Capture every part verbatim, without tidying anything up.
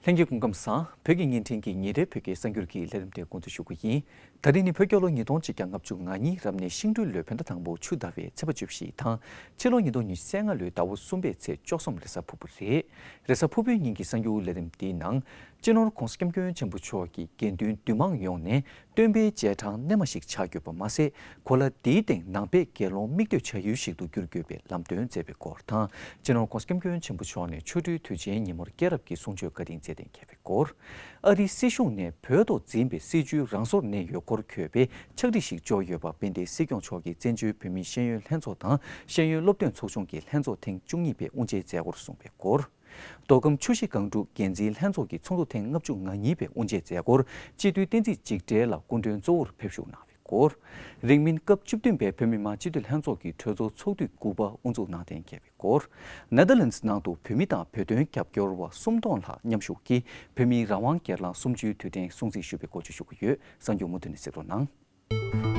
ལྷན་རྒྱས་སྐུ་ཁམས་བཟང་། བོད་ཀྱི་བརྙན་འཕྲིན་གྱི་ཉིན་རེའི་བོད་སྐད་གསར་འགྱུར་གྱི་ལས་རིམ་དེ་འགོ་འཛུགས་ཞུ་གི་ཡིན། ད་རིང་ནི་བོད་རྒྱལ་ལོ་ཉིས་སྟོང་ཆིག་བརྒྱ་ལྔ་བཅུ་ང་གཉིས་རབ་གནས་ཤིང་སྦྲུལ་ལོའི་བོད་ཟླ་དང་པོ་ཆུ་ཟླ་བའི་ཚེས་པ་བཅུ་བཞི་དང་། ཕྱི་ལོ་ཉིས་སྟོང་ཉི་ཤུ་རྩ་ལྔ་ལོའི་ཟླ་བ་གསུམ་པའི་ཚེས་བཅུ་གསུམ་རེས་གཟའ་ཕུར་བུ་རེད། རེས་གཟའ་ཕུར་བུའི་ཉིན་གྱི་གསར་འགྱུར་ལས་རིམ་འདིའི་ནང་། སྤྱི་ནོར་༧གོང་ས་༧སྐྱབས་མགོན་ཆེན་པོ་མཆོག་གིས་དགེ་འདུན་འདུས་མང་ཡོངས་ནས་སྟོན་པའི་རྗེས་འབྲང་རྣལ་མ་ཞིག་ཆགས་དགོས་པ་མ་ཟད། གོ་ལ་འདིའི་སྟེང་ནང་པའི་དགེ་སློང་མིག་ལྟོས་བྱ་ཡུལ་ཞིག་ཏུ་འགྱུར་དགོས་པའི་ལམ་སྟོན་མཛད་པའི་སྐོར་དང་། སྤྱི་ནོར་༧གོང་ས་༧སྐྱབས་མགོན་ཆེན་པོ་མཆོག་ནས་ཆོ་འཕྲུལ་དུས་ཆེན་ཉིན་མོར་སྐྱེས་རབས་ཀྱི་གསུང་ཆོས་བཀའ་དྲིན་སྩལ་གཏན་འཁེལ་བའི་སྐོར། ཨ་རིའི་སྲིད་གཞུང་ནས་བོད་ཐོག་འཛིན་པའི་སྲིད་བྱུས་རང་སོར་གནས་ཡོད་སྐོར་འཁོད་པའི་ཕྱག་བྲིས་ཤིག་འབྱོར་ཡོད་པ་དཔལ་ལྡན་སྲིད་སྐྱོང་མཆོག་གིས་བཙན་བྱོལ་བོད་མིའི་ཤེས་ཡོན་ལྷན་ཚོགས་དང་ཤེས་ཡོན་སློབ་སྟོན་ཚོགས་ཆུང་གི་ལྷན་ཚོགས་ཐེངས་བཅུ་གཉིས་པའི་དབུ་འབྱེད་མཛད་སྒོར་གསུངས་པའི་སྐོར། མདོ་ཁམས་ཆུ་བཞི་སྒང་དྲུག་འགན་འཛིན་ལྷན་ཚོགས་ཀྱི་ཚོགས་འདུ་ཐེངས་ལྔ་བཅུ་ང་གཉིས་པའི་དབུ་འབྱེད་མཛད་སྒོར་སྤྱི་འཐུས་བསྟན་འཛིན་འཇིགས་བྲལ་ལགས་སྐུ་མགྲོན་གཙོ་བོར་ཕེབས་བཞུགས་གནང་བའི་སྐོར། རིང་མིན་སྐབས་བཅུ་བདུན་པའི་བོད་མི་མང་སྤྱི་འཐུས་ལྷན་ཚོགས་ཀྱི་གྲོས་ཚོགས་ཚོགས་དུས་དགུ་པ་དབུ་འཛུགས་གནང་གཏན་འཁེལ་བའི་སྐོར། ནེ་དར་ལེནྜ་ནང་དུ་བོད་མི་དང་བོད་དོན་རྒྱབ་སྐྱོར་བ་སུམ་སྟོང་ལྷག་མཉམ་ཞུགས་ཀྱིས་བོད་མིའི་རང་དབང་སྒེར་ལངས་གསུམ་བཅུའི་དུས་དྲན་སྲུང་བརྩི་ཞུ་བའི་སྐོར་བརྗོད་ཞུ་གི་ཡོད། གསར་འགྱུར་མུ་མཐུད་ནས་གཟིགས་རོགས་གནང་།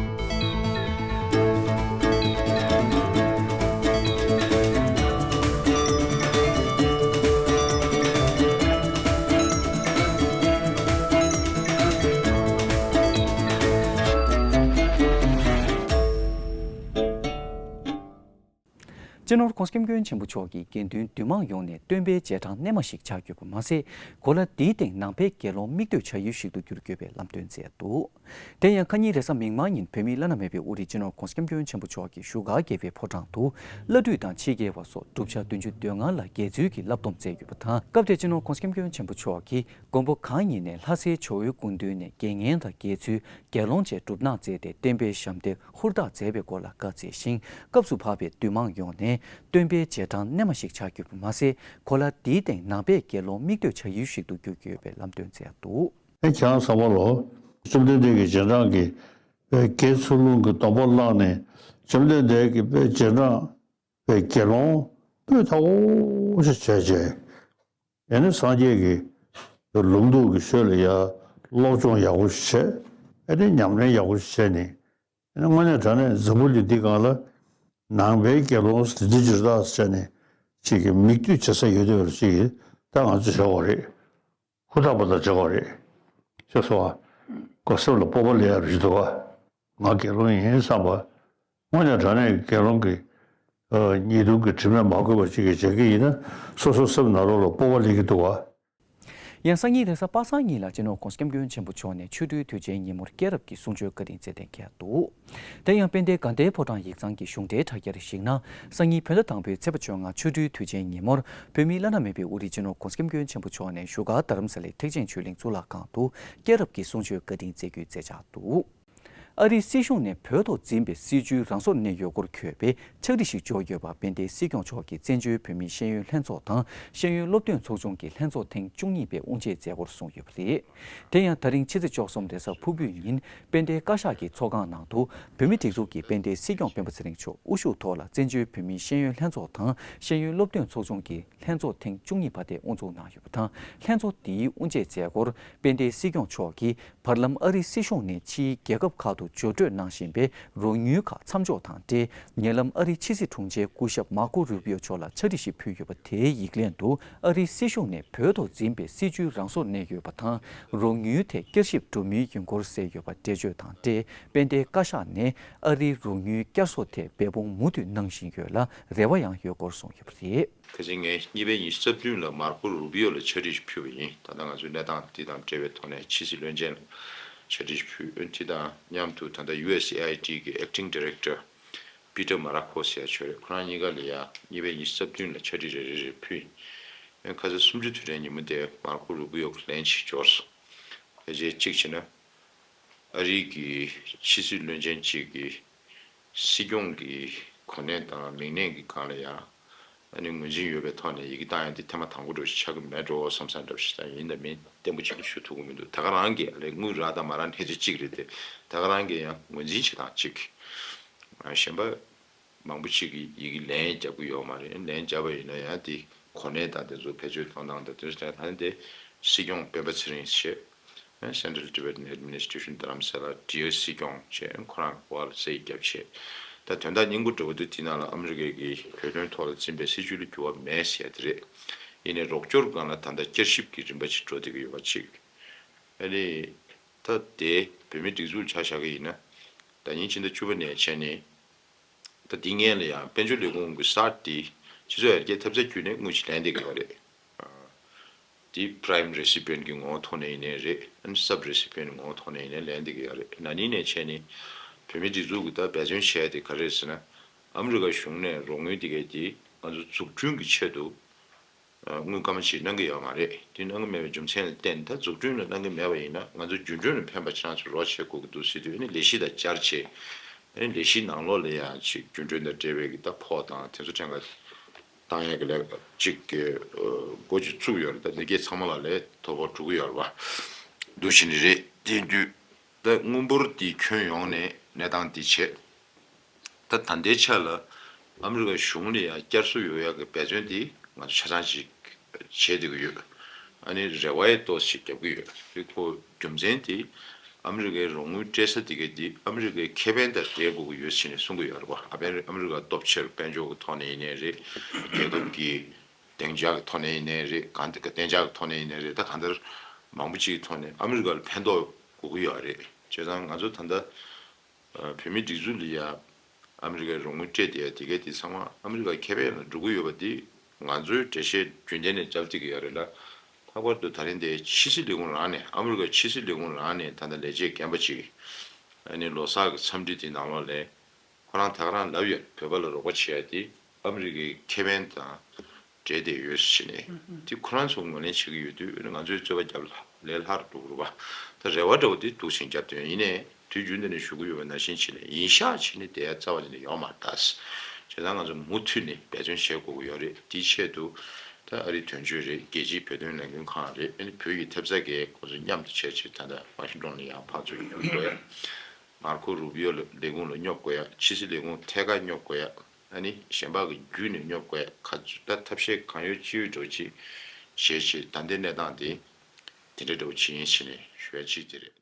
སྤྱི་ནོར་༧གོང་ས་༧སྐྱབས་མགོན་ཆེན་པོ་མཆོག་གིས་དགེ་འདུན་འདུས་མང་ཡོངས་ནས་སྟོན་པའི་རྗེས་འབྲང་རྣལ་མ་ཞིག་ཆགས་དགོས་པ་མ་ཟད། གོ་ལ་འདིའི་སྟེང་ནང་པའི་དགེ་སློང་མིག་ལྟོས་བྱ་ཡུལ་ཞིག་ཏུ་འགྱུར་དགོས་པའི་ལམ་སྟོན་མཛད་འདུག་དེ་ཡང་ཁ་ཉིན་རེས་གཟའ་མིག་དམར་ཉིན་བོད་མིའི་བླ་ན་མེད་པའི་དབུ་ཁྲིད་སྤྱི་ནོར་༧གོང་ས་༧སྐྱབས་མགོན་ཆེན་པོ་མཆོག་གིས་བཞུགས་སྒར་རྒྱལ་བའི་ཕོ་བྲང་དུ་བླ་སྤྲུལ་དང་ཕྱི་རྒྱལ་བ་སོགས་བསྒྲུབ་བྱ་བདུན་ཅུ་དོན་ལྔ་ལ་དགེ་ཚུལ་གྱི་བསླབ་སྡོམ་མཛད་ཡོད་པ་དང་། སྐབས་དེར་སྤྱི་ནོར་༧གོང་ས་༧སྐྱབས་མགོན་ཆེན་པོ་མཆོག་གིས་མགོན་པོ་གང་ཉིད་ནས་ལྷ་སའི་ཇོ་བོའི་སྐུ་མདུན་ནས་དགེ་བསྙེན་དང་དགེ་ཚུལ། དགེ་སློང་བཅས་སྒྲུབ་གནང་མཛད་དེ་བསྟན་པའི་ཞབས་འདེགས་ཧུར་ཐག་མཛད་པའི་སྐོར་ལ་བཀའ་སྩལ་ཞིང་། སྐབས་སུ་བབས་པའི་འདུས་མང་ཡོངས་ནས་སྟོན་པའི་རྗེས་འབྲང་རྣལ་མ་ཞིག་ཆགས་དགོས་པ་མ་ཟད། གོ་ལ་འདིའི་སྟེང་ནང་པའི་དགེ་སློང་མིག་ལྟོས་བྱ་ཡུལ་ཞིག་ཏུ་འགྱུར་དགོས་པའི་ལམ་སྟོན་མཛད་འདུག་ཨེ་ཁྱེད་རང་ཚང་མ་ལོ། བཅོམ་ལྡན་འདས་ཀྱི་རྗེས་འབྲང་གི་དཔེ་དགེ་ཚུལ་སློང་གི་སྡོམ་པ་བླངས་ནས་བཅོམ་ལྡན་འདས་ཀྱི་དཔེ་རྗེས་འབྲང་དཔེ་དགེ་སློང་སྤུས་དག་པོ་ཞིག་བྱས་རྗེས། ཨེ་ནི་སངས་རྒྱས་ཀྱི་ལུང་རྟོགས་ཀྱི་ཆོས་ལ་ཡ་སློབ་སྦྱོང་ཡག་པོ་ཞིག་བྱས། ཨེ་ནི་ཉམས་ལེན་ཡག་པོ་ཞིག་བྱས་ནས། ཨེ་ནི་དངོས་གནས་དྲང་གནས་འཛམ་བུ་གླིང་འདི་སྒང་ལ་ནང་པའི་དགེ་སློང་ཟེར་འདི་ཅིག་ད་བྱས་ནས་ཅིག་གི་མིག་ལྟོས་བྱེད་ས་ཡོད་དེ་བར་ཅིག་གི་ད་ང་ཚོ་བྱེད་དགོས་རེད། ཧུར་ཐག་པ་དང་བྱེད་དགོས་རེད། ཤེས་སོང་ཨ། ཁོ་སེམས་ལ་སྤོབས་པ་སླེབས་ཡ་རེད་འདུག་ག་ང་དགེ་སློང་ཡིན་བསམ་པ། དངོས་གནས་དྲང་གནས་དགེ་སློང་གི་ཨ་ཉེས་ལྟུང་གི་དྲི་མས་མ་གོས་པ་ཅིག་གིས་བྱེད་ཀྱི་ཡིན་ན་སོ་སོ་སེམས་ནང་ལོགས་ལ་སྤོབས་པ་སླེབས་ཀྱི་འདུག་ག་ཡང་སང་ཉིན་རེས་གཟའ་པ་སངས་ཉིན་ལ་སྤྱི་ནོར་༧གོང་ས་༧སྐྱབས་མགོན་ཆེན་པོ་མཆོག་ནས་ཆོ་འཕྲུལ་དུས་ཆེན་ཉིན་མོར་སྐྱེས་རབས་ཀྱི་གསུང་ཆོས་བཀའ་དྲིན་སྩལ་གཏན་འཁེལ་འདུག་དེ་ཡང་དཔལ་ལྡན་དགའ་ལྡན་ཕོ་བྲང་ཡིག་ཚང་གི་གཞུང་འབྲེལ་དྲ་རྒྱར་གཞིགས་ན། སང་ཉིན་བོད་ཟླ་དང་པོའི་ཚེས་པ་བཅོ་ལྔ་ཆོ་འཕྲུལ་དུས་ཆེན་ཉིན་མོར་བོད་མིའི་བླ་ན་མེད་པའི་དབུ་ཁྲིད་སྤྱི་ནོར་༧གོང་ས་༧སྐྱབས་མགོན་ཆེན་པོ་མཆོག་ནས་བཞུགས་སྒར་རྡ་རམ་ས་ལའི་ཐེག་ཆེན་ཆོས་གླིང་གཙུག་ལག་ཁང་དུ་སྐྱེས་རབས་ཀྱི་གསུང་ཆོས་བཀའ་དྲིན་སྩལ་རྒྱུའི་མཛད་འཆར་འདུག་ཨ་རིའི་སྲིད་གཞུང་ནས་བོད་ཐོག་འཛིན་པའི་སྲིད་བྱུས་རང་སོར་གནས་ཡོད་སྐོར་འཁོད་པའི་ཕྱག་བྲིས་ཤིག་འབྱོར་ཡོད་པ་དཔལ་ལྡན་སྲིད་སྐྱོང་མཆོག་གིས་བཙན་བྱོལ་བོད་མིའི་ཤེས་ཡོན་ལྷན་ཚོགས་དང་ཤེས་ཡོན་སློབ་སྟོན་ཚོགས་ཆུང་གི་ལྷན་ཚོགས་ཐེངས་བཅུ་གཉིས་པའི་དབུ་འབྱེད་མཛད་སྒོར་གསུངས་ཡོད་པ་རེད། དེ་ཡང་ད་རིང་ཕྱི་ཚེས་བཅུ་གསུམ་རེས་གཟའ་ཕུར་བུའི་ཉིན་དཔལ་ལྡན་བཀའ་ཤག་གི་ཚོགས་ཁང་ནང་དུ་བོད་མིའི་སྒྲིག་འཛུགས་ཀྱི་དཔལ་ལྡན་སྲིད་སྐྱོང་སྤེན་པ་ཚེ་རིང་མཆོག་དབུ་བཞུགས་ཐོག་ལ་བཙན་བྱོལ་བོད་མིའི་ཤེས་ཡོན་ལྷན་ཚོགས་དང་ཤེས་ཡོན་སློབ་སྟོན་ཚོགས་ཆུང་གི་ལྷན་ཚོགས་ཐེངས་བཅུ་གཉིས་པ་དེ་དབུ་འཛུགས་གནང་ཡོད་པ་དང་། ལྷན་ཚོགས་འདིའི་དབུ་འབྱེད་མཛད་སྒོར་དཔལ་ལྡན་སྲིད་སྐྱོང་མཆོག་གིས་བར་ལམ་ཨ་རིའི་སྲིད་གཞུང་ནས་ཕྱིའི་རྒྱལ་ཁབ་ཁག་ཏུ་འབྱོར་སྤྲོད་གནང་བཞིན་པའི་རོགས་དངུལ་ཁག་མཚམས་འཇོག་དང་འབྲེལ། ཉེ་ལམ་ཨ་རིའི་ཕྱི་སྲིད་དྲུང་ཆེ་སྐུ་ཞབས་མར་ཁོ་རུ་པི་ཡོ་མཆོག་ལ་ཕྱག་བྲིས་ཤིག་ཕུལ་ཡོད་པ། དེའི་ཡིག་ལན་དུ་ཨ་རིའི་སྲིད་གཞུང་ནས་བོད་ཐོག་འཛིན་པའི་སྲིད་བྱུས་རང་སོར་གནས་ཡོད་པ་དང་། རོགས་དངུལ་ཐད་བསྐྱར་ཞིབ་འགྲོ་མུས་ཡིན་སྐོར་གསལ་ཡོད་པ་འགྲེལ་བརྗོད་དང་འབྲེལ། དཔལ་ལྡན་བཀའ་ཤག་ནས་ཨ་རིའི་རོགས་དངུལ་བསྐྱར་གསོ་ཐད་འབད་འབུངས་མུ་མཐུད་གནང་བཞིན་ཡོད་ལ། རེ་བ་ཡང་ཡོད་སྐོར་གསུངས་ཡོད་པ་རེད། ཁ་སང་ངས་གཉིས་པའི་ཉི་ཤུ་རྩ་བདུན་ལ་མར་ཁོ་རུ་པི་ཡོ་ལ་ཕྱག་བྲིས་ཤིག་ཕུལ་བ་ཡིན། ད་ལྟ་ང་ཚོའི་གནས་སྟངས་འདི་དང་འབྲེལ་བའི་ཐོག་ནས་ཕྱི་སྲིད་བློན་ཆེན་ལ་ཕྱག་བྲིས་ཤིག་ཕུལ། དེ་དང་མཉམ་དུ་ད་ལྟ་ཡུ་ཨེས་ཨེ་ཨའི་ཌི་གི་Acting Director Peter Maraco ཟེར་ཡ་ཅིག་ཡོད་རེད། ཁོ་རང་གཉིས་ཀ་ལ་ཡ་གཉིས་པའི་ཉི་ཤུ་རྩ་བདུན་ལ་ཕྱག་བྲིས་རེ་རེ་རེ་ཕུལ་ཡིན། ཁ་སང་གསུམ་བཅུ་དུས་དྲན་ཉིན་མོ་དེ་མར་ཁོ་རུ་པི་ཡོ་གི་ལན་ཞིག་འབྱོར་སོང་། ཕལ་ཆེར་གཅིག་བྱས་ན། ཨ་རི་གི་ཕྱི་སྲིད་བློན་ཆེན་གཅིག་གིས་སྲིད་སྐྱོང་གི་གོ་གནས་དང་མིང་གནས་ཀྱི་སྒང་ལ་ཡང་ཨ་ནི་ངོས་འཛིན་ཡོད་པའི་ཐོག་ནས་ཡི་གེ་བཏང་ཡ་འདི་ཐེངས་མ་དང་པོ་འདྲ་བོ་ཞིག་ཆགས་ཀྱི་མེད་འགྲོ་བསམ་བསམ་འདྲ་བོ་ཞིག་དང་། ཡིན་དང་མིན་བརྟན་པོ་ཅིག་ཞུ་ཐུབ་ཀྱི་མི་འདུག་ད་ག་རང་གིས་ཨ་ལས་དངུལ་རག་དང་མ་རག་གནས་ཚུལ་གཅིག་རེད་དེ། ད་ག་རང་གིས་ཡང་ངོས་འཛིན་བྱེད་སྟངས་གཅིག་གཞན་པ་མང་པོ་ཅིག་གིས་ཡི་གེ་ལན་རྒྱབ་ཀྱི་ཡོད་མ་རེད། ལན་བརྒྱབ་པ་ཡིན་ན་ཡང་དེ་གོ་གནས་དང་དེ་ཚོ་བེད་སྤྱོད་གཏོང་སྟངས་དང་དེ་ཚོ་ད་ལྟ་དེ་སྲིད་སྐྱོང་སྤེན་པ་ཚེ་རིང་ཞེས། Central Tibetan Administration དྷ་རམ་ས་ལ་ཌི་ཨེ་སྲིད་སྐྱོང་བྱས། ཁོ་རང་གི་འོག་ལ་རྩིས་རྒྱབ་བྱས། ད་དོན་དག་སྙིང་པོ་འདྲ་བོ་དེ་དེ་ནང་ལ་ཨ་མི་རི་ཀའི་གི་བོད་དོན་ཐོག་ལ་འཛིན་པའི་སྲིད་བྱུས་ལ་འགྱུར་བ་མེད་ཟེར་ཡ་དེ་རེད། ཡིན་ནའི་རོགས་སྐྱོར་སྒང་ལ་ད་ལྟ་བསྐྱར་ཞིབ་ཀྱི་རིམ་པ་ཅིག་འགྲོ་བསྡད་ཀྱི་ཡོད་པ་གཅིག་ཨ་ནི་ད་དེ་བོད་མིའི་སྒྲིག་འཛུགས་ཆ་བཞག་གི་ཡིན་ན། ཟླ་ཉིན་ཕྱི་ཟླ་བཅུ་པ་ནས་བྱས་ནས། ད་འདི་སྔོན་ལ་ཡང་དཔལ་འབྱོར་ལས་ཁུངས་ཀྱི་གསར་དེ་སྤྱི་ཚོགས་ཡར་རྒྱས་ཐེབས་རྩ་བརྒྱུད་ནས་དངུལ་ཞིག་ལེན་བསྡད་ཀྱི་ཡོད་རེད། དེ་prime recipient གི་ངོ་བོ་ཐོག་ནས་ཡིན་ནའི་རེད། ཨ་ནི་sub recipient ངོ་བོ་ཐོག་ནས་ཡིན་ནའི་ལེན་བསྡད་ཀྱི་ཡོད་རེད། ན་ནིང་ནས་བྱས་ནས་བོད་མིའི་སྒྲིག་འཛུགས་ཀྱི་ད་འབད་བརྩོན་བྱས་ཏེ་ག་རེ་རེད་ཟེར་ན། ཨ་མི་རི་ཀ་གཞུང་ནས་རོགས་དངུལ་དེ་གས་དེ་ང་ཚོ་འཛུགས་སྐྲུན་གྱི་ཆེད་དུ་དངུལ་སྐར་མ་ཅིག་གནང་གི་ཡོད་མ་རེད། དེ་གནང་གི་མེད་པའི་རྒྱུ་མཚན་ལ་བརྟེན་ད་འཛུགས་སྐྲུན་ལ་གནང་གི་མེད་པ་ཡིན་ན་ང་ཚོ་རྒྱུན་གྲོན་ལ་ཕན་པ་ཆ་ཚོ་རོགས་བྱེད་དགོས་ཀྱི་འདུག་ཟེར་དུས་ཨ་ནི་ལས་གཞི་དང་བཅར་བྱས། ཨ་ནི་ལས་གཞིའི་ནང་ལོགས་ལ་ཡང་ཅིག་རྒྱུན་གྲོན་དང་འབྲེལ་བའི་གི་ད་ཕོགས་དང་དེ་ཚོ་ཕྲན་ག་བཏང་ཡས་ཀྱི་ལས་ཀ་ཅིག་གི་འགོ་ཅིག་བཙུགས་ཡོད་རེད། ད་འདི་གས་ཚང་མ་ལ་ལས་དོ་ཕོག་འགྲོ་གི་ཡོད་རེད་པ། འདུ་བཞིན་རེད། དེ་དུས་ད་དངུལ་འབོར་འདི་ཁྱོན་ཡོངས་ནས་གནས་སྟངས་འདི་བྱས། ད་ད་ལྟའི་ཆ་ལ་ཨ་མི་རི་ཀ་གཞུང་ལ་ཡང་བསྐྱར་གསོ་ཡོང་ཡག་གི་འབད་བརྩོན་དེ་ང་ཚོ་ཆ་ཚང་ཅིག་བྱེད་བསྡད་ཀྱི་ཡོད། ཨ་ནི་རེ་བ་ཡི་ཏོག་ཙམ་ཞིག་རྒྱབ་ཀྱི་ཡོད། དེ་ཁོ་རྒྱུ་མཚན་དེ་ཨ་མི་རི་ཀའི་རོགས་དངུལ་སྤྲད་ས་དེ་ག་དེ་ཨ་མི་རི་ཀའི་ཁེ་ཕན་དང་འབྲེལ་དགོས་ཀྱི་ཡོད་ཟེར་ནས་གསུང་གི་ཡོད་རེད་པ། ཨ་ཕན་ཨ་མི་རི་ཀ་སྟོབས་ཆེར་དཔལ་འབྱོར་གྱི་ཐོག་ནས་ཡིན་ནའི་རེད། རྒྱལ་ཁབ་ཀྱི་བདེ་འཇགས་ཀྱི་ཐོག་ནས་ཡིན་ནའི་རེད། གང་ལྟར་བདེ་འཇགས་ཀྱི་ཐོག་ནས་ཡིན་ནའི་རེད། ད་གང་ལྟར་མང་པོ་ཅིག་གི་ཐོག་ནས་ཨ་མི་རི་ཀ་ལ་ཕན་ཐོགས་དགོས་ཀྱི་ཡོད་རེད། བྱས་ཙང་ང་ཚོ་ད་ལྟ་བོད་མིའི་སྒྲིག་འཛུགས་ལ་ཡ་ཨ་མི་རི་ཀའི་རོགས་དངུལ་སྤྲད་བསྡད་ཡ་དེ་གས་དེ་ཚང་མ་ཨ་མི་རི་ཀའི་ཁེ་ཕན་ལ་འགྲོ་གི་ཡོད་པ་དེ་ང་ཚོའི་འགྲེལ་བཤད་རྒྱུན་ལྡན་ནས་བརྒྱབ་བསྡད་ཀྱི་ཡོད་རེད་ལ། ལྷག་པར་དུ་ད་རིང་དེ་ཕྱི་སྲིད་ལས་ཁུངས་རང་ནས་ཨ་མི་རི་ཀའི་ཕྱི་སྲིད་ལས་ཁུངས་རང་ནས་ད་ལྟ་ལས་བྱེད་རྒན་པ་ཅིག་ཨ་ནི་ལོ་གསར་གྱི་འཚམས་འདྲི་དེ་ནང་ལོགས་ལ་ཁོ་རང་ད་ག་རང་ལབ་ཡོད། བོད་པ་ལ་རོགས་པ་བྱེད་ཡ་དེ་ཨ་མི་རི་ཀའི་ཁེ་ཕན་དང་འབྲེལ་བསྡད་ཡོད་ཟེར་ནས་དེ་ཁོ་རང་ཚོ་ངོས་ལེན་བྱེད་ཀྱི་ཡོད་དུས་ང་ཚོའི་རྩོད་པ་རྒྱབ་ལས་སླ་རུ་འགྲོ་གི་རེད་པ། ད་རེ་བ་འདྲ་བོ་དེ་འདུག་སེ་རྒྱབ་དོན་ཡིན་ནའི་དུས་རྒྱུན་དུ་ནས་ཞུ་གི་ཡོད་པ་ནང་བཞིན་བྱས་ནས་ཡིན་ཤག་བྱས་ནས་བསྡད་ཡ་རྩ་བ་ཉིད་ནས་ཡོད་མ་རེད་ད། བྱས་ཙང་ང་ཚོ་མུ་མཐུད་ནས་འབད་བརྩོན་བྱེད་དགོས་ཀྱི་ཡོད་རེད། དེའི་ཆེད་དུ་ད་ཨ་རིའི་དོན་གཅོད་རེད། རྒྱལ་སྤྱིའི་བོད་དོན་ལས་འགུལ་ཁང་རེད། ཨ་ནི་བོད་ཀྱི་ཐེབས་རྩ་གི་ཁོ་ཚོ་མཉམ་དུ་བྱས་བྱས་ད་ལྟ་ཝ་ཤིང་ཏོན་ལ་ཡང་ཕར་ཚུར་སྙོབ་དགོས་ཡ། མར་ཁོ་རུ་བི་ཡོ་ལས་ཁུངས་ལ་སྙོབ་དགོས་ཡ། ཕྱི་སྲིད་ལས་ཁུངས་ཐད་ཀར་སྙོབ་དགོས་ཡ། ཨ་ནི་གཞན་པ་གི་བརྒྱུད་ནས་སྙོབ་དགོས་ཡ། ག་ཚོད་ད་ཐབས་ཤེས་གང་ཡོད་ཅི་ཡོད་འདྲ་བོ་ཅིག་བྱས་བྱས་ད་ལྟའི་གནས་སྟངས་དེ་དེ་འདྲ་འདྲ་བོ་ཅིག་ཡིན་ཟེར་ནས་ཞུ་ཡ་གཅིག་དེ་རེད།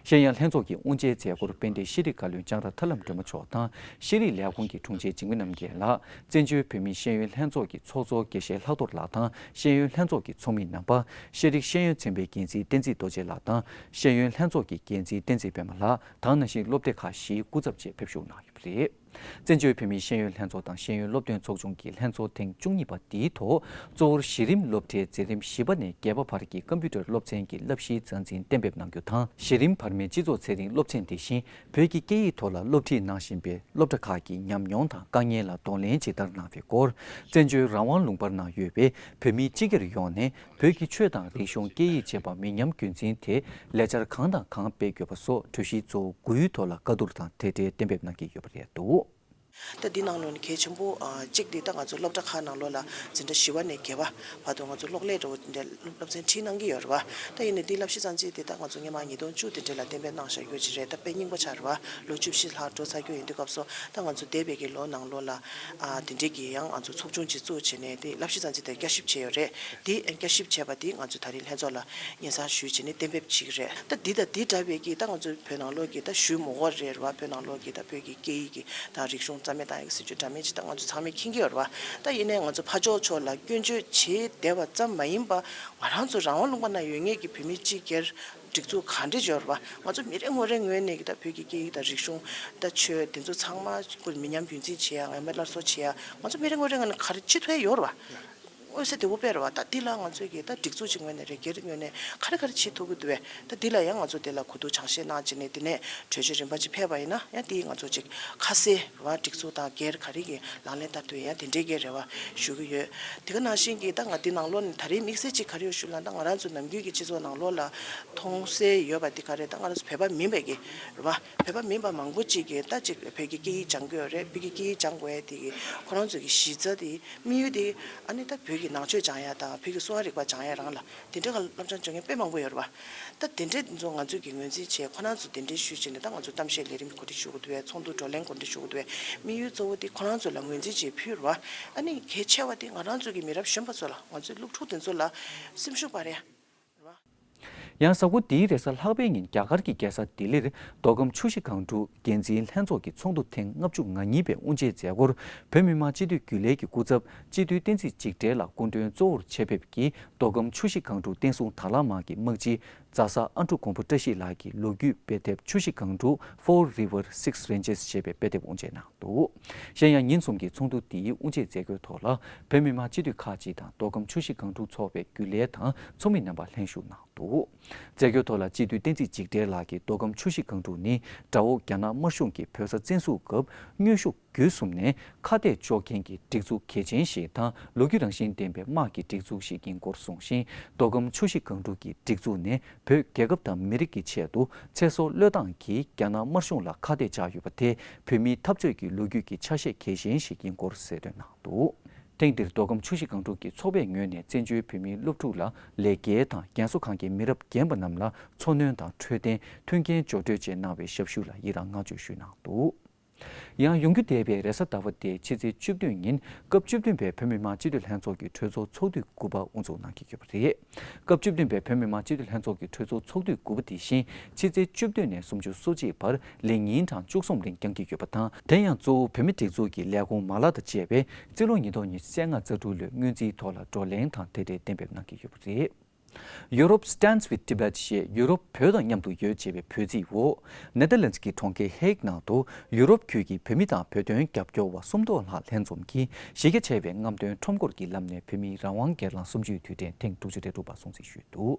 ཤེས་ཡོན་ལྷན་ཚོགས་ཀྱི་དབུ་འབྱེད་མཛད་སྒོར་དཔལ་ལྡན་ཤེས་རིག་བཀའ་བློན་ལྕང་ར་ཐར་ལམ་སྒྲོལ་མ་མཆོག་དང་ཤེས་རིག་ལས་ཁུངས་ཀྱི་དྲུང་ཆེ་འཇིགས་མེད་རྣམ་རྒྱལ་ལགས། བཙན་བྱོལ་བོད་མིའི་ཤེས་ཡོན་ལྷན་ཚོགས་ཀྱི་ཚོགས་གཙོ་དགེ་བཤེས་ལྷག་རྡོར་ལགས་དང་ཤེས་ཡོན་ལྷན་ཚོགས་ཀྱི་ཚོགས་མི་རྣམ་པ། ཤེས་རིག་ཤེས་ཡོན་ཚན་པའི་འགན་འཛིན་བསྟན་འཛིན་རྡོ་རྗེ་ལགས་དང་ཤེས་ཡོན་ལྷན་ཚོགས་ཀྱི་འགན་འཛིན་བསྟན་འཛིན་པད་མ་ལགས་དང་ནང་བཞིན་སློབ་སྡེ་ཁག་བཞིའི་སྐུ་ཚབ་བཅས་ཕེབས་ཞུགས་གནང་ཡོད་པ་རེད། བཙན་བྱོལ་བོད་མིའི་ཤེས་ཡོན་ལྷན་ཚོགས་དང་ཤེས་ཡོན་སློབ་སྟོན་ཚོགས་ཆུང་གི་ལྷན་ཚོགས་ཐེངས་བཅུ་གཉིས་པ་འདིའི་ཐོག་གཙོ་བོར་གཞི་རིམ་སློབ་གྲྭའི་འཛིན་རིམ་བཞི་པ་ནས་བརྒྱད་པ་བར་གྱི་ཀམ་པུ་ཊར་སློབ་ཚན་གྱི་བསླབ་གཞིའི་མཛའ་འཛིན་གཏན་འབེབས་གནང་རྒྱུ་དང་། གཞི་རིམ་བར་མའི་སྤྱི་ཚོགས་ཚན་རིག་སློབ་ཚན་དེ་བཞིན་བོད་ཀྱི་སྐད་ཡིག་ཐོག་ལ་སློབ་ཁྲིད་གནང་བཞིན་པའི་སློབ་གྲྭ་ཁག་གི་ཉམས་མྱོང་དང་དཀའ་ངལ་ལ་གདོང་ལེན་ཇི་ལྟར་གནང་བའི་སྐོར། བཙན་བྱོལ་རང་དབང་ལུང་པར་ནང་ཡོད་པའི་བོད་མི་སྤྱི་སྒེར་ཡོངས་ནས། བོད་ཀྱི་ཆོས་དང་རིག་གཞུང་སྐད་ཡིག་བཅས་པ་མི་ཉམས་རྒྱུན་འཛིན་དེ་ལས་འཆར་གང་དང་གང་སྤེལ་དགོས་པ་སོགས་གྲོས་གཞི་གཙོ་བོ་དགུའི་ཐོག་ལ་བཀའ་བསྡུར་དང་དེ་འབྲེལ་གཏན་འབེབས་གནང་གི་ཡོད་པ་རེད་འདུག། ད་འདི་ནང་ལོགས་ནས་གལ་ཆེན་པོ་གཅིག་འདི་ད་ང་ཚོ་སློབ་གྲྭ་ཁག་ནང་ལོགས་ལ་འཛིན་གྲྭ་བཞི་པ་ནས་བརྒྱད་པ་བར་དུ་ང་ཚོ་གློག་ཀླད་འདྲ་བོ་འདི་འདྲའི་སློབ་ཚན་ཁྲིད་གནང་གི་ཡོད་རེད་བ། ད་ཡིན་ནའི་འདི་བསླབ་གཞི་རྩ་འཛིན་འདི་ད་ང་ཚོ་སྔོན་མ་ཉིས་སྟོང་བཅུ་དེ་འདྲའི་ལ་གཏན་འབེབས་གནང་བཞག་ཡོད་ཅིག་རེད། ད་དཔེ་རྙིང་པ་ཆགས་རེད་བ། ལོ་བཅུ་བཞི་ལྷག་འགྲོ་ཚར་རྒྱུ་ཡིན་དུས་སྐབས་སུ་ད་ང་ཚོ་འདས་པའི་གི་ལོ་ནང་ལོགས་ལ། ཨ་དེ་འདྲའི་གི་ཡང་ང་ཚོ་ཚོགས་ཆུང་ཅིག་བཙུགས་བྱས་ནས་དེ་བསླབ་གཞི་རྩ་འཛིན་དེ་བསྐྱར་ཞིབ་བྱས་ཡོད་རེད། དེ་བསྐྱར་ཞིབ་བྱས་པ་དེ་ང་ཚོ་ད་རེས་ལྷན་ཚོགས་ལ་སྙན་སེང་ཞུས་བྱས་ནས་གཏན་འབེབས་བྱེད་ཀྱི་རེད། ད་འདི་དང་འདི་འདྲ་བའི་གི་ད་ང་ཚོ་བོད་ནང་ལོགས་ཀྱི་ད་ཞུ་མོ་གོ་རེད་རེད་བ། བོད་ནང་ལོགས་ཀྱི་ད་བོད་ཀྱི་སྐད་ཡིག་གི་ད་རིག་གཞུང་རྩ་མེད་བཏང་ཡག་སྲིད་ཇུས་འདྲ་མིན་ཅིག་ད་ང་ཚོ་ཚང་མས་མཁྱེན་གྱི་ཡོད་རེད་བ། ད་ཡིན་ནའི་ང་ཚོ་ཕར་ཕྱོགས་ཕྱོགས་ལ་སྐྱོན་བརྗོད་བྱས་བསྡད་པ་ཙམ་མ་ཡིན་པ་ང་རང་ཚོ་རང་དབང་ལུང་པ་ན་ཡོད་མཁན་གྱི་བོད་མི་སྤྱི་སྒེར་སྒྲིག་འཛུགས་གང་འདྲ་ཡོད་རེད་བ། ང་ཚོ་མི་རེ་ངོ་རེ་ངོས་ནས་ཀྱི་ད་བོད་ཀྱི་སྐད་ཡིག་དང་རིག་གཞུང་ད་ཆོས་དེ་ཚོ་ཚང་མ་ཁོ་མི་ཉམས་རྒྱུན་འཛིན་བྱེད་ཡ་ངན་པ་སླར་གསོ་བྱེད་ཡ་ང་ཚོ་མི་རེ་ངོ་རེ་ངོས་ནས་ག་རེ་བྱེད་ཐུབ་ཡ་ཡོད་རེད་བ། མངོན་གསལ་དོད་པོ་དཔེ་རེད་བ། ད་འདི་ལ་ང་ཚོས་ཀྱི་ད་སྒྲིག་འཛུགས་ཀྱི་ངོས་ནས་རེད། སྒེར་ངོས་ནས་ག་རེ་ག་རེ་བྱེད་ཐུབ་ཀྱི་འདུག་བས། ད་འདི་ལ་ཡང་ང་ཚོ་དེ་ལ་གོ་བསྡུར་སྦྱང་བཤད་གནང་བྱས་ནས་དེ་ནས་གྲོས་ཆོད་རིམ་པ་ཅིག་ཕེབས་པ་ཡིན་ན་ཡང་དེ་ང་ཚོ་ཅིག་ཁ་གསལ་རེད་བ། སྒྲིག་འཛུགས་དང་སྒེར་ག་རེ་གི་ལག་ལེན་བསྟར་དུས་ཡང་དེ་འདྲའི་གི་རེད་བ་ཞུ་གི་ཡོད། དེ་ག་ནང་བཞིན་གྱི་ད་ང་འདི་ནང་ལོགས་ནས་ད་རེས་དམིགས་བསལ་ཅིག་ག་རེ་ཡོད་ཞུ་ལ་ད་ང་རང་ཚོ་ནམ་རྒྱུན་གྱི་སྤྱི་ཚོགས་ནང་ལོགས་ལ་མཐོང་གསལ་ཡོད་པ་འདི་ག་རེ་ད་ང་རང་ཚོ་བོད་པ་མིན་པའི་གི་རེད་བ། བོད་པ་མིན་པ་མང་པོ་ཅིག་གིས་ད་ཅིག་བོད་ཀྱི་སྐད་ཡིག་སྦྱང་གི་ཡོད་རེད། བོད་ཀྱི་སྐད་ཡིག་སྦྱང་དགོས་ཡ་དེ་གི་ཁོ་རང་ཚོ་གི་གཞི་རྩ་དེ་དམིགས་ཡུལ་དེ་ཨ་ནི་ད་བོད་ཀྱི་ནང་ཆོས་སྦྱང་ཡ་དང་བོད་ཀྱི་གསོ་བ་རིག་པ་སྦྱང་ཡ་རང་ལ་དེ་འདྲ་ག་སློབ་སྦྱོང་སྦྱོང་མཁན་དཔེ་མང་པོ་ཡོད་རེད་བ། ད་དེ་འདྲ་དེ་ཚོ་ང་ཚོས་ཀྱི་ངོས་འཛིན་བྱས་ཁོ་རང་ཚོ་དེ་འདྲའི་ཤུལ་བྱས་ནས་ད་ང་ཚོ་གཏམ་བཤད་ལས་རིམ་གོ་སྒྲིག་ཞུ་དགོས་འདུག་བས། ཚོགས་འདུ་བགྲོ་གླེང་གོ་སྒྲིག་ཞུ་དགོས་འདུག་བས། དམིགས་ཡུལ་གཙོ་བོ་དེ་ཁོ་རང་ཚོ་ལ་ངོས་འཛིན་བྱས་ཕུལ་རེད་བ། ཨ་ནི་གལ་ཆེ་བ་དེ་ང་རང་ཚོ་གི་མི་རབས་གཞོན་པ་ཚོ་ལ་ང་ཚོའི་སློབ་ཕྲུག་དེ་ཚོ་ལ་སེམས་ཤུགས་སྤར་ཡ། རེད་བ། ཡང་གཟའ་འཁོར་འདིའི་རེས་གཟའ་ལྷག་པའི་ཉིན་རྒྱ་གར་གྱི་རྒྱལ་ས་ལྡི་ལིར་མདོ་ཁམས་ཆུ་བཞི་སྒང་དྲུག་འགན་འཛིན་ལྷན་ཚོགས་ཀྱི་ཚོགས་འདུ་ཐེངས་ལྔ་བཅུ་ང་གཉིས་པའི་དབུ་འབྱེད་མཛད་སྒོར་བོད་མི་མང་སྤྱི་འཐུས་རྒྱུན་ལས་ཀྱི་སྐུ་ཚབ་སྤྱི་འཐུས་བསྟན་འཛིན་འཇིགས་བྲལ་ལགས་སྐུ་མགྲོན་གཙོ་བོར་ཆེད་ཕེབས་ཀྱིས་མདོ་ཁམས་ཆུ་བཞི་སྒང་དྲུག་བསྟན་སྲུང་དྭང་བླངས་དམག་གི་དམག་སྤྱི་རྫ་ས་ཨ་འབྲུག་མགོན་པོ་བཀྲ་ཤིས་ལགས་ཀྱི་ལོ་རྒྱུས་དཔེ་དེབ་ཆུ་བཞི་སྒང་དྲུག Four River Six Ranges ཞེས་པའི་དཔེ་དེབ་དབུ་འབྱེད་གནང་འདུག་གཞན་ཡང་ཉིན་གསུམ་གྱི་ཚོགས་འདུ་འདིའི་དབུ་འབྱེད་མཛད་སྒོའི་ཐོག་ལ་བོད་མི་མང་སྤྱི་འཐུས་ཁག་ཅིག་དང་མདོ་ཁམས་ཆུ་བཞི་སྒང་དྲུག་ཚོགས་པའི་རྒྱུན་ལས་དང་ཚོགས་མི་རྣམ་པ་ལྷན་ཞུགས་གནང་འདུག་མཛད་སྒོའི་ཐོག་ལ་སྤྱི་འཐུས་བསྟན་འཛིན་འཇིགས་བྲལ་ལགས་ཀྱིས་མདོ་ཁམས་ཆུ་བཞི་སྒང་དྲུག་ནི་དགྲ་བོ་རྒྱ་ནག་དམར་གཞུང་གིས་བོད་ས་བཙན་བཟུང་སྐབས་མངོན་ཤུགས་བརྒྱུད་གསུམ་ནས་ཁ་གཏད་གཅོག་མཁན་གྱི་སྒྲིག་འཛུགས་གལ་ཆེན་ཞིག་དང་ལོ་རྒྱུས་རང་བཞིན་ལྡན་པའི་དམག་གི་སྒྲིག་འཛུགས་ཤིག་ཡིན་སྐོར་གསུངས་ཤིང་། མདོ་ཁམས་ཆུ་བཞི་སྒང་དྲུག་གི་སྒྲིག་འཛུགས་ནས་བོད་རྒྱལ་ཁབ་དང་མི་རིགས་ཀྱི་ཆེད་དུ་ཚེ་སྲོག་བློས་བཏང་གིས་རྒྱ་ནག་དམར་གཞུང་ལ་ཁ་གཏད་བཅག་ཡོད་པ་དེ་བོད་མིའི་འཐབ་རྩོད་ཀྱི་ལོ་རྒྱུས་ཀྱི་ཆ་ཤས་གལ་ཆེན་ཞིག་ཡིན་སྐོར་གསལ་སྟོན་གནང་འདུག་ཐེངས་འདིར་མདོ་ཁམས་ཆུ་བཞི་སྒང་དྲུག་གི་ཚོགས་པའི་ངོས་ནས་བཙན་བྱོལ་བོད་མིའི་སློབ་ཕྲུག་ལ་ལས་སྐལ་དང་རྒན་གསོ་ཁང་གི་མི་རབས་རྒན་པ་རྣམས་ལ་འཚོ་སྣོན་དང་འཕྲོད་བསྟེན་མཐུན་རྐྱེན་སྦྱོར་སྤྲོད་བཅས་གནང་བའི་ཞབས་ཞུ་ལ་ཡི་རང་བསྔགས་བརྗོད་ཞུས་གནང་འདུག་ཡང་ཡོང་རྒྱུ་བསྡད་པའི་རེས་གཟའ་ཟླ་བ་སྟེ་ཕྱི་ཚེས་བཅུ་བདུན་ཉིན་སྐབས་བཅུ་བདུན་པའི་བོད་མི་མང་སྤྱི་འཐུས་ལྷན་ཚོགས་ཀྱི་གྲོས་ཚོགས་ཚོགས་དུས་དགུ་པ་དབུ་འཛུགས་གནང་གི་ཡོད་པ་རེད། སྐབས་བཅུ་བདུན་པའི་བོད་མི་མང་སྤྱི་འཐུས་ལྷན་ཚོགས་ཀྱི་གྲོས་ཚོགས་ཚོགས་དུས་དགུ་པ་དེ་བཞིན་ཕྱི་ཚེས་བཅུ་བདུན་ནས་སུམ་ཅུ་སོ་གཅིག་བར་ལས་ཉིན་གྲངས་བཅུ་གསུམ་རིང་འགྱངས་ཀྱི་ཡོད་པ་དང་། དེ་ཡང་གཙོ་བོ་བོད་མི་སྒྲིག་འཛུགས་ཀྱི་ལས་ཁུངས་མ་ལག་དང་བཅས་པས་རྩིས་ལོ་ཉིས་སྟོང་ཉི་ཤུ་རྩ་ལྔ་རྩ་དྲུག་ལོའི་སྔོན་རྩིས་ཐོག་ལ་བགྲོ་གླེང་དང་དེ་འབྲེལ་གཏན་འབེབས་གནང་གི་ཡོད་པ་རེད། Europe Stands with Tibet ཞེས་ཡུ་རོབ་བོད་དང་མཉམ་དུ་ཡོད་ཅེས་པའི་འབོད་ཚིག་འོག་ནེ་དར་ལེནཌ་ཀྱི་གྲོང་ཁྱེར་ཧེག་ནང་དུ་ཡུ་རོབ་ཁུལ་གྱི་བོད་མི་དང་བོད་དོན་རྒྱབ་སྐྱོར་བ་སུམ་སྟོང་ལྷག་ལྷན་འཛོམས་ཀྱིས་གཞི་རྒྱ་ཆེ་བའི་རྔམ་སྟོན་ཁྲོམ་སྐོར་གྱི་ལམ་ནས་བོད་མིའི་རང་དབང་སྒེར་ལངས་གསུམ་བཅུའི་དུས་དྲན་ཐེངས་དྲུག་ཅུ་རེ་དྲུག་པ་སྲུང་བརྩི་ཞུས་འདུག་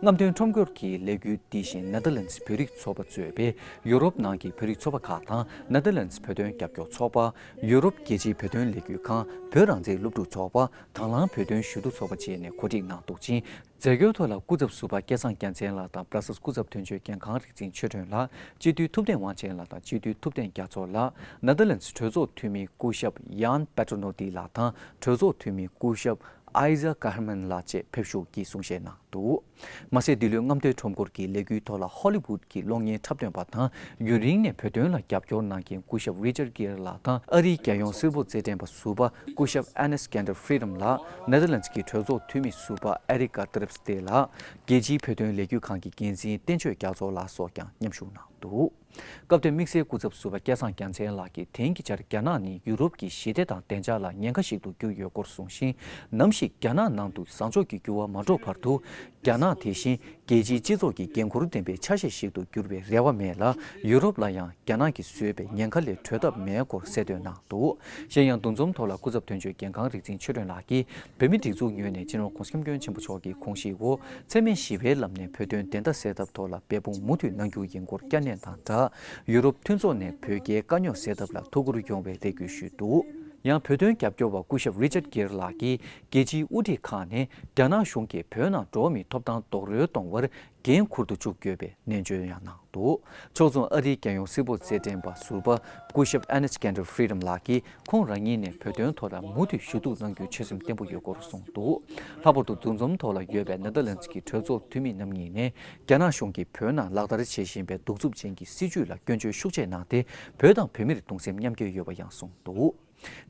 རྔམ་སྟོན་ཁྲོམ་སྐོར་གྱི་ལས་འགུལ་འདི་བཞིན་ནེ་དར་ལེནཌ་བོད་རིགས་ཚོགས་པ་གཙོས་པའི་ཡུ་རོབ་ནང་གི་བོད་རིགས་ཚོགས་པ་ཁག་དང་ནེ་དར་ལེནཌ་བོད་དོན་རྒྱབ་སྐྱོར་ཚོགས་པ། ཡུ་རོབ་རྒྱལ་སྤྱིའི་བོད་དོན་ལས་འགུལ་ཁང་། བོད་རང་བཙན་སློབ་ཕྲུག་ཚོགས་པ། དང་བླངས་བོད་དོན་ཞུ་གཏུག་ཚོགས་པ་བཅས་ནས་གོ་སྒྲིག་གནང་འདུག་ཅིང་། མཛད་སྒོའི་ཐོག་ལ་སྐུ་ཚབ་ཟུར་པ་སྐལ་བཟང་རྒྱལ་མཚན་ལགས་དང་བྷ་ར་སལ་སྐུ་ཚབ་དོན་གཅོད་འགན་ཁང་རིག་འཛིན་ཆོས་སྒྲོན་ལགས། སྤྱི་འཐུས་ཐུབ་བསྟན་དབང་ཆེན་ལགས་དང་སྤྱི་འཐུས་ཐུབ་བསྟན་རྒྱ་མཚོ་ལགས། ནེ་དར་ལེནཌ་གྲོས་ཚོགས་འཐུས་མི་སྐུ་ཞབས་ཡཱན་པེ་ཏྲོ་ནོ་ཏི་ལགས་དང་གྲོས་ཚོགས་འཐུས་མི་སྐུ་ཞབས་ཨའི་ཛ་ཀར་མན་ལགས་བཅས་ཕེབས་ཞུགས་ཀྱིས་གསུང་བཤད་གནང་འདུག་མ་ཟད་འདི་ལོའི་རྔམ་སྟོན་ཁྲོམ་སྐོར་གྱི་ལས་འགུལ་ཐོག་ལ་ཧོ་ལི་ཝུད་ཀྱི་གློག་བརྙན་འཁྲབ་སྟོན་པ་དང་ཡུན་རིང་ནས་བོད་དོན་ལ་རྒྱབ་སྐྱོར་གནང་མཁན་སྐུ་ཞབས་རི་ཅར་གྷིར་ལགས་དང་ཨ་རིའི་རྒྱལ་ཡོངས་སིལ་བུར་རྩེད་འགྲན་པ་ཟུར་པ་སྐུ་ཞབས་ཨེ་ནེས་ཀན་ཌར་ཧྥི་རམ་ལགས། ནེ་དར་ལེནཌ་ཀྱི་གྲོས་ཚོགས་འཐུས་མི་ཟུར་པ་ཨེ་རི་ཀ་ཏི་རེབ་སྟེ་ལགས། རྒྱལ་སྤྱིའི་བོད་དོན་ལས་འགུལ་ཁང་གི་འགན་འཛིན་བསྟན་ཆོས་རྒྱ་མཚོ་ལགས་སོགས་ཀྱང་མཉམ་ཞུགས་གནང་འདུག་སྐབས་དེར་དམིགས་བསལ་སྐུ་ཚབ་ཟུར་པ་སྐལ་བཟང་རྒྱལ་མཚན་ལགས་ཀྱིས་དེང་གི་ཆར་རྒྱ་ནག་ནི་ཡུ་རོབ་ཀྱི་ཞི་བདེ་དང་བདེ་འཇགས་ལ་ཉེན་ཁ་ཞིག་ཏུ་གྱུར་ཡོད་སྐོར་གསུངས་ཤིང་། ནམ་ཞིག་རྒྱ་ནག་ནང་དུ་བཟང་ཕྱོགས་ཀྱི་འགྱུར་བ་མ་འགྲོ་བར་དུ། རྒྱ་ནག་དེ་བཞིན་རྒྱལ་སྤྱིའི་སྤྱི་ཚོགས་ཀྱི་འགན་འཁུར་ལྡན་པའི་ཆ་ཤས་ཤིག་ཏུ་འགྱུར་བའི་རེ་བ་མེད་ལ། ཡུ་རོབ་ལ་ཡང་རྒྱ་ནག་གིས་བཟོས་པའི་ཉེན་ཁ་ལས་གྲོལ་ཐབས་མེད་སྐོར་གསལ་སྟོན་གནང་འདུག་གཞན་ཡང་འདུ་འཛོམས་ཐོག་ལ་སྐུ་ཚབ་དོན་གཅོད་འགན་ཁང་རིག་འཛིན་ཆོས་སྒྲོན་ལགས་ཀྱིས་བོད་མིའི་སྒྲིག་འཛུགས་ངོས་ནས་སྤྱི་ནོར་༧གོང་ས་༧སྐྱབས་མགོན་ཆེན་པོ་མཆོག་གི་དགོངས་གཞིའི་འོག་འཚེ་མེད་ཞི་བའི་ལམ་ནས་བོད་དོན་བདེན་མཐའ་གསལ་ཐབས་ཐོག་ལ་འབད་འབུངས་མུ་མཐུད་གནང་རྒྱུ་ཡིན་སྐོར་བསྐྱར་ནན་དང་སྦྲགས། ཡུ་རོབ་མཐུན་ཚོགས་ནས་བོད་རྒྱའི་དཀའ་རྙོག་སེལ་ཐབས་ལ་ཐུགས་ཁུར་ཡོང་བའི་རེ་སྐུལ་ཞུས་འདུག་ཡང་བོད་དོན་རྒྱབ་སྐྱོར་བ་སྐུ་ཞབས་རི་ཅར་གྷིར་ལགས་ཀྱིས་རྒྱལ་སྤྱིའི་དབུ་ཁྲིད་ཁག་ནས་རྒྱ་ནག་གཞུང་གིས་བོད་ནང་འགྲོ་བ་མིའི་ཐོབ་ཐང་རྡོག་རོལ་གཏོང་བར་འགན་འཁུར་དུ་བཅུག་དགོས་པའི་ནན་བརྗོད་ཡང་གནང་འདུག་ཕྱོགས་མཚུངས་ཨ་རིའི་རྒྱལ་ཡོངས་སིལ་བུར་རྩེད་འགྲན་པ་ཟུར་པ་སྐུ་ཞབས་ཨེ་ནེས་ཀན་ཌར་ཧྥི་རམ་ལགས་ཀྱིས་ཁོང་རང་ཉིད་ནས་བོད་དོན་ཐོག་ལ་མུ་མཐུད་ཞུ་གཏུག་གནང་རྒྱུའི་ཆོད་སེམས་བརྟན་པོ་ཡོད་སྐོར་གསུངས་འདུག་ལྷག་པར་དུ་འདུ་འཛོམས་ཐོག་ལ་ཡོད་པའི་ནེ་དར་ལེནཌ་ཀྱི་གྲོས་ཚོགས་འཐུས་མི་རྣམ་གཉིས་ནས་རྒྱ་ནག་གཞུང་གིས་བོད་ནང་ལག་བསྟར་བྱེད་བཞིན་པའི་གདུག་རྩུབ་ཅན་གྱི་སྲིད་བྱུས་ལ་སྐྱོན་བརྗོད་ཤུགས་ཆེ་གནང་སྟེ། བོད་དང་བོད་མིར་གདུང་སེམས་མཉམ་སྐྱེད་ཡོད་པ་ཡང་གསུངས་འདུག་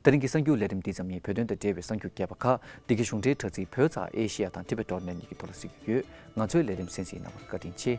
དེ་རིང་གི་གསར་འགྱུར་ལས་རིམ་འདི་ཙམ་ཡིན། བོད་དོན་དང་འབྲེལ་བའི་གསར་འགྱུར་རྒྱས་པ་ཁག་འདི་གའི་གཞུང་འབྲེལ་དྲ་ཚིགས་བོད་ཙ་ཨེ་ཤི་ཡ་དང་ཊི་བེ་ཊི་ཌོ་ཊི་ནེ་ཊི་གཉིས་ཀྱི་ཐོག་ལ་གཟིགས་རྒྱུ་ཡོད། ང་ཚོའི་ལས་རིམ་གསན་གཟིགས་གནང་བར་བཀའ་དྲིན་ཆེ།